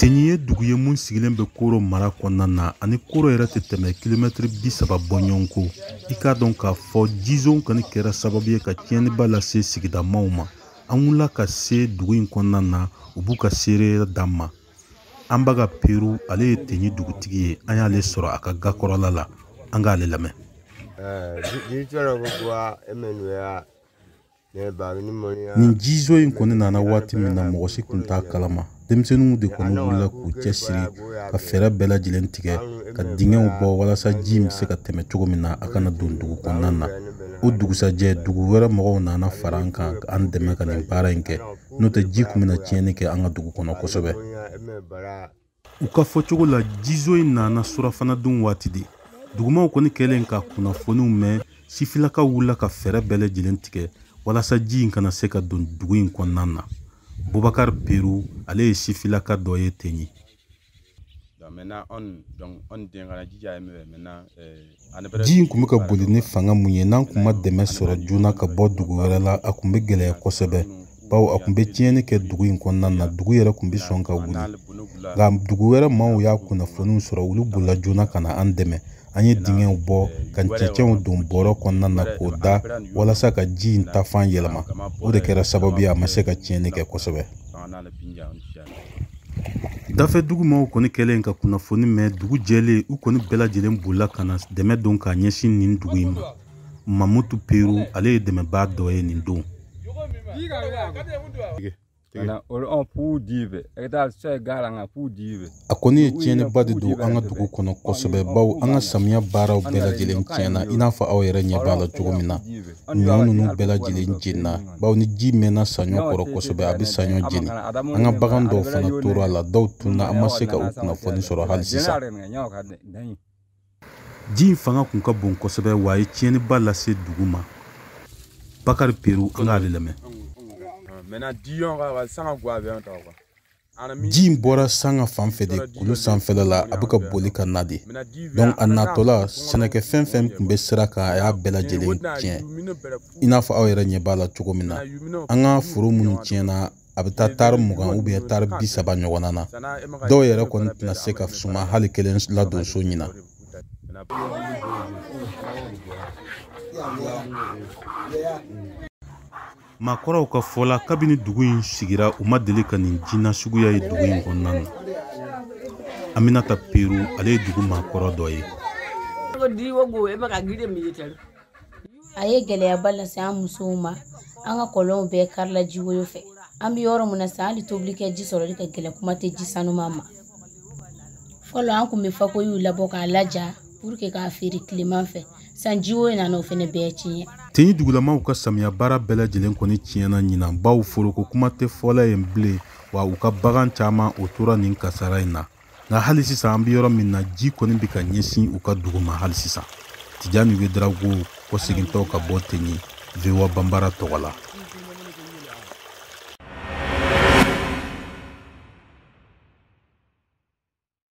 Tenyi ye dugu ye mun sigilen bɛ Koro mara kɔnɔna na, ani Koro yɛrɛ tɛ tɛmɛ kilomɛtiri 30 bɔ ɲɔgɔn kɔ. I k'a dɔn k'a fɔ jizon kɔni kɛra sababu ye ka tiɲɛniba lase sigidamaw ma. An wulila ka se dugu in kɔnɔna na, u b'u ka seereya d'an ma. An baga Peru, ale ye Tenyi dugutigi ye, an y'ale sɔrɔ a ka gakɔrɔla la, an k'ale lamɛn. Nin jizo in kɔni nana waati min na, mɔgɔ si tun t'a kalama. Denmisɛnninw de kɔni wulila k'u cɛsiri ka fɛɛrɛ bɛɛ lajɛlen tigɛ ka dingɛw bɔ walasa ji in bɛ se ka tɛmɛ cogo min na, a kana don dugu kɔnɔna na. O dugusajɛ, dugu wɛrɛ mɔgɔw nana fara an kan k'an dɛmɛ ka nin baara in kɛ, n'o tɛ ji tun bɛna tiɲɛni kɛ an ka dugu kɔnɔ kosɛbɛ. U ka fɔcogo la, jizo in nana surafana dun waati de. Dugumaw kɔni kɛlen ka kunnafoniw mɛn, sifilakaw wulila ka fɛɛrɛ bɛɛ lajɛlen tigɛ walasa ji in kana se ka don dugu in kɔnɔna na. Bubakari Peru, ale ye sifilaka dɔ ye Tenyi. Ji in tun bɛ ka boli ni fanga mun ye, n'an tun ma dɛmɛ sɔrɔ joona ka bɔ dugu wɛrɛ la, a tun bɛ gɛlɛya kosɛbɛ, bawo a tun bɛ tiɲɛni kɛ dugu in kɔnɔna na. Dugu yɛrɛ tun bɛ sɔn ka wuli, nka dugu wɛrɛ maaw y'a kunnafoniw sɔrɔ, olu bolila joona ka na an dɛmɛ. An ye dingɛw bɔ ka cɛncɛnw don bɔrɔ kɔnɔna na k'o da walasa ka ji in tafan yɛlɛma. O de kɛra sababu ye a ma se ka tiɲɛni kɛ kosɛbɛ. Dafɛ dugumaw kɔni kɛlen ka kunnafoni mɛn, dugu jɛlen, u kɔni bɛɛ lajɛlen bolila ka na dɛmɛ don k'a ɲɛsin nin dugu in ma. Mamutu Peru, ale ye dɛmɛbaa dɔ ye nin don. A kɔni ye tiɲɛniba de don an ka dugu kɔnɔ kosɛbɛ, bawo an ka samiya baaraw bɛɛ lajɛlen tiɲɛna, i n'a fɔ aw yɛrɛ ɲɛ b'a la cogo min na. Ɲɔ ninnu bɛɛ lajɛlen jenina, bawo ni ji mɛnna saɲɔ kɔrɔ kosɛbɛ, a bɛ saɲɔ jeni. An ka bagan dɔw fana tora a la, dɔw tunna, an ma se ka u kunnafoni sɔrɔ hali sisan. Ji in fanga kun ka bon kosɛbɛ, wa a ye tiɲɛniba lase dugu ma. Bakari Peru, an k'ale lamɛn. Ji in bɔra sanga fan fɛ de, kulu sanfɛla la, a bɛ ka boli ka na de. Donc a natɔla, sɛnɛkɛfɛn fɛn tun bɛ sira kan, a y'a bɛɛ lajɛlen tiɲɛ, i n'a fɔ aw yɛrɛ ɲɛ b'a la cogo min na. An ka foro minnu tiɲɛna, a bɛ taa taari 20 ou bien taari 30 ɲɔgɔnna na. Dɔw yɛrɛ kɔni tɛna se ka suma hali kelen ladon so ɲina. Maakɔrɔw ka fɔ la, kabini dugu in sigira, u ma deli ka nin jinɛ suguya ye dugu in kɔnɔna na. Aminata Peru, ale ye dugu maakɔrɔ dɔ ye. A ye gɛlɛyaba lase an musow ma. An ka kɔlɔnw bɛɛ karila jiwoyo fɛ. An bɛ yɔrɔ min na sisan, hali tobilikɛ ji sɔrɔli ka gɛlɛn, kuma tɛ ji sanuman ma. Fɔlɔ, an tun bɛ fakoyiw labɔ k'a laja pour que k'a feere tileman fɛ. San jiwoyo nana o fɛnɛ bɛɛ tiɲɛ. Tenyi dugulamaw ka samiya baara bɛɛ lajɛlen kɔni tiɲɛna ɲinan, bawo foroko kuma tɛ fɔla yen bilen, wa u ka bagan caman o tora nin kasara in na. Nka hali sisan, an bɛ yɔrɔ min na, ji kɔni bɛ ka ɲɛsin u ka dugu ma hali sisan. Tijani Ouédraogo kɔsegintɔ ka bɔ Tenyi, VOA Banbara tɔgɔ la.